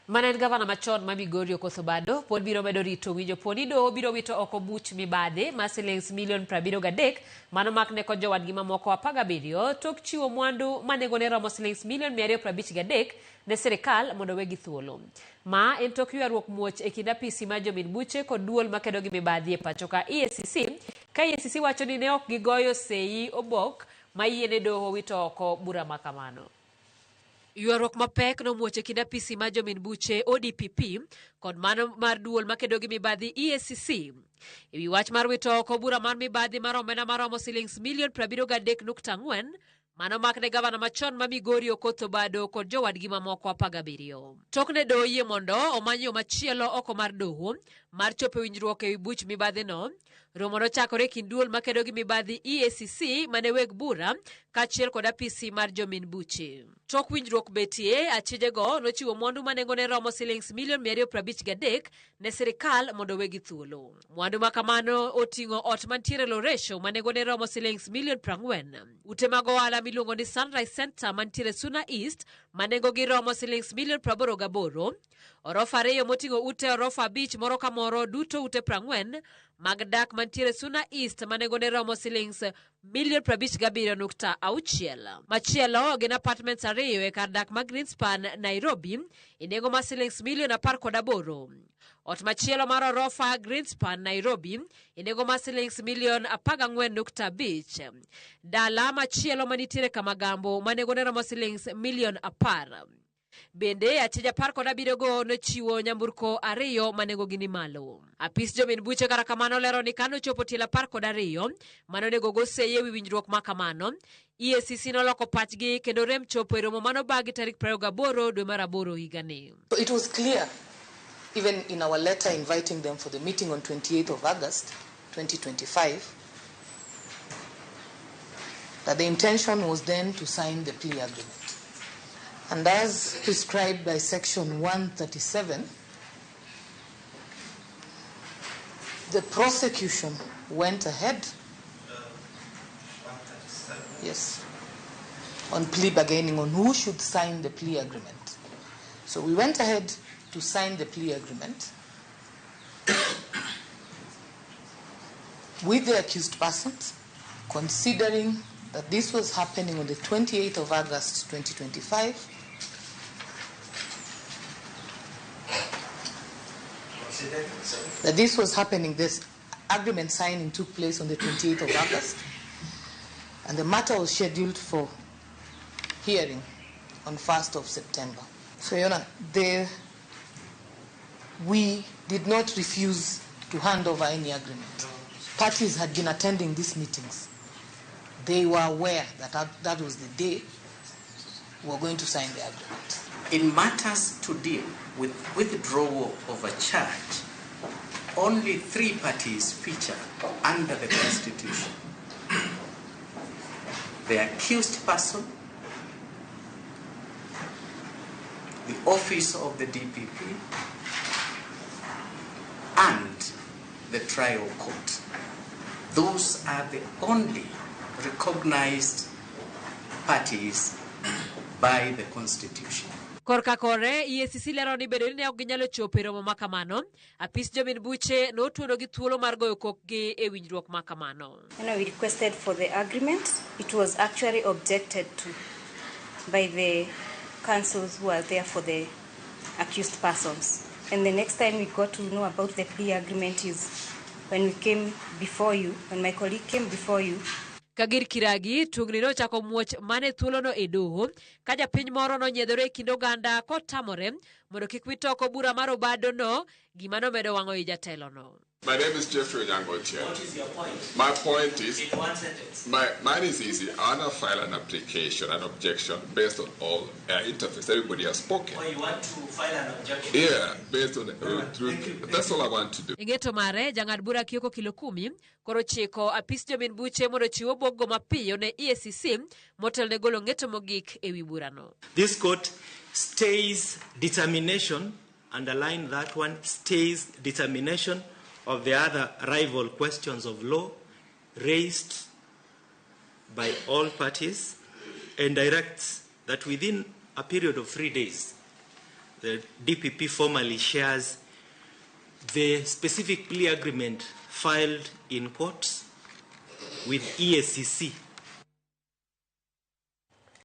Mane en gavana machon ma Migori Okoth Obado pod biro medo rito winjo po ni doho biro wito oko buch mibadhi mar silings milion 73 mano makne kod jowadgi mamoko 17 tok chiwo mwandu ma nengone romo silings milion 253 ne sirikal mondo wegi thuolo. Ma en tok ywaruok muoch e kind apisi mar jomin buche kod duol makedo gi mibadhi e pacho ka EACC ka EACC wacho ni ne ok gigoyo seyi obok ma yiene doho wito oko bura ma kamano. Ywaruok mapek nomuoch e kind apisi mar jomin buche ODPP kod mano mar duol makedo gi mibadhi EACC. E wi wach mar wito oko bura mar mibadhi mar omenda maromo silings milion 73.4 mano makne gavana machon ma Migori Okoth Obado kod jowadgi mamoko 17. Tok ne doho yie mondo omany yo machielo oko mar doho mar chopo e winjruok e wi buch mibadhino. Romo nochakore e kind duol makedo gi mibadhi EACC mane weg bura kaachiel kod apisi mar jomin buche. Tok winjruok betie, achijego nochiwo mwandu ma nengone romo silings milion 253 ne sirikal mondo wegi thuolo. Mwandu ma kamano oting'o ot mantiere Loresho ma nengone romo silings milion 40. Ute mag ohala miluongo ni Sunrise Center mantiere Suna East ma nengogi romo silings milion 88. Orofa ariyo moting'o ute orofa abich moro ka moro duto ute 40 mag dak mantiere Suna East ma nengone romo silings milion 57.6. Machielo gin apartments ariyo e kar dak ma Greenspan, Nairobi e nengo mar silings milion 18. Ot machielo mar orofa Greenspan, Nairobi e nengo mar silings milion 14.5. Dala machielo manitiere Kamagambo ma nengone romo silings milion 10. Bende achije 17 go nochiwo nyamburko ariyo ma nengogi ni malo. Apis jomin buche kata kamano lero ni kane ochopo tielo 12 mane onego go seyi ewi winjruok ma kamano, EACC noloko pachgi kendo rem chopo e romo mane obagi tarik 28 dwe mar aboro higani. So it was clear, even in our letter inviting them for the meeting on 28th of August 2025, that the intention was then to sign the plea agreement. And as prescribed by Section 137, the prosecution went ahead, yes, on plea bargaining on who should sign the plea agreement. So we went ahead to sign the plea agreement with the accused persons, considering that this was happening on the 28th of August 2025. That this was happening, this agreement signing took place on the 28th of August, and the matter was scheduled for hearing on 1st of September. So, Your Honor, we did not refuse to hand over any agreement. Parties had been attending these meetings. They were aware that that was the day we were going to sign the agreement. In matters to deal with withdrawal of a charge, only three parties feature under the Constitution. The accused person, the office of the DPP, and the trial court. Those are the only recognized parties by the Constitution. Korka kore, EACC lero ni bedo ni ne ok ginyalo chopo e romo ma kamano, apis jomin buche notuonogi thuolo mar goyo kokgi e winjruok ma kamano. When we requested for the agreement, it was actually objected to by the counsels who are there for the accused persons. And the next time we got to know about the plea agreement is when we came before you, when my colleague came before you. Kagir Kiragi, tungni nochako muoch mane thuolono e doho ka japiny moro nonyiedhore e kind oganda kotamore mondo kik wit oko bura mar Obadono, gima nomedo wang'o i jatelono. My name is Jeffrey Onyango Otieno. What is your point? My point is, In one sentence. Mine is easy. I want to file an application, an objection, based on all interface. Everybody has spoken. Oh, you want to file an objection? Yeah, based on through, Thank you. That's all I want to do. Ng'eto mare, jang'ad bura Kioko Kilokumi koro chiko apis jomin buche mondo ochiw obokgo mapiyo ne EACC motelo ne golo ng'eto mogik e wi burano. This court stays determination, underline that one, stays determination of the other rival questions of law raised by all parties and directs that within a period of 3 days, the DPP formally shares the specific plea agreement filed in court with EACC.